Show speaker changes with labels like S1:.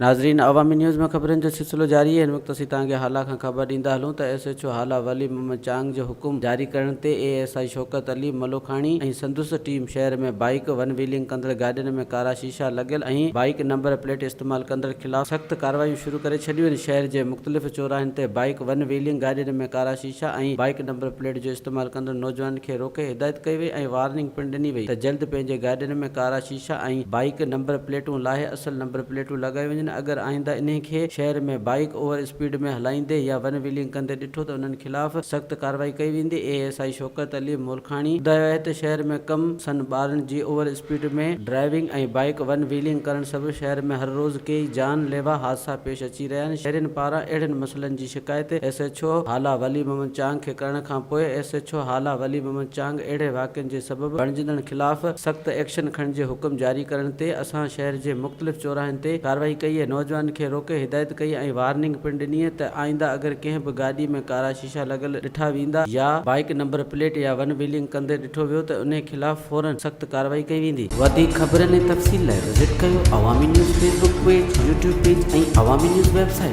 S1: ناظرين عوامي نيوز ۾ خبرن جو سلسلو جاري آهي هن وقت اسين توهان کي هالا کان خبر ڏيندا هلون ته S H O Hala Wali Muhammad Chang جي حڪم جاري ڪرڻ تي A S I Shaukat Ali Malkhani ۽ سندس ٽيم شهر ۾ بائيڪ ون ويلنگ ڪندڙ گاڏين ۾ ڪارا شيشا لڳل ۽ بائيڪ نمبر پليٽ استعمال ڪندڙ خلاف سخت ڪارروايون شروع ڪري ڇڏيون آهن شهر جي مختلف چوراهن تي بائيڪ ون ويلنگ گاڏين ۾ ڪارا شيشا ۽ بائيڪ نمبر پليٽ جو استعمال ڪندڙ نوجوانن کي روڪي هدايت ڪئي وئي ۽ وارننگ پڻ ڏني وئي ته جلد پنهنجي گاڏين ۾ ڪارا شيشا ۽ بائيڪ نمبر پليٽون لاهي اصل نمبر پليٽون لڳايون وڃن اگر آئنده انهي کي شهر ۾ بائيڪ اوور اسپيڊ ۾ هلائيندي يا ون ويلنگ ڪندي ڏٺو ته انهن خلاف سخت ڪارروائي ڪئي ويندي A S I Shaukat Ali Malkhani ٻڌايو آهي ته شهر ۾ ڪم سن ٻارن جي over speed ۾ driving ۽ bike one wheeling ڪرڻ سبب شهر ۾ هر روز ڪيئي جان ليوا حادثا پيش اچي رهيا آهن شهرين پاران اهڙن مسئلن جي شڪايت S H O Hala Wali Muhammad Chang کي ڪرڻ کان پوء S H O Hala Wali Muhammad Chang اهڙي واقعن جي سبب بڻجندڙن خلاف سخت ايڪشن کڻڻ جي حڪم جاري ڪرڻ تي اسان شهر جي مختلف چوراهن تي ڪارروائي ڪئي ۽ نوجوانن کي روڪي هدايت ڪئي ۽ وارننگ پڻ ڏني ته آئنده اگر ڪنهن به گاڏي ۾ ڪارا شيشا لڳل ڏٺا ويندا يا بائيڪ نمبر پليٽ يا ون ويلنگ ڪندي ڏٺو ويو ته انهي خلاف فورن سخت ڪارروائي ڪئي ويندي. وڌيڪ خبرن ۽ تفصيل لاء وزٽ ڪيو Awami news Facebook page, YouTube page ۽ Awami news website.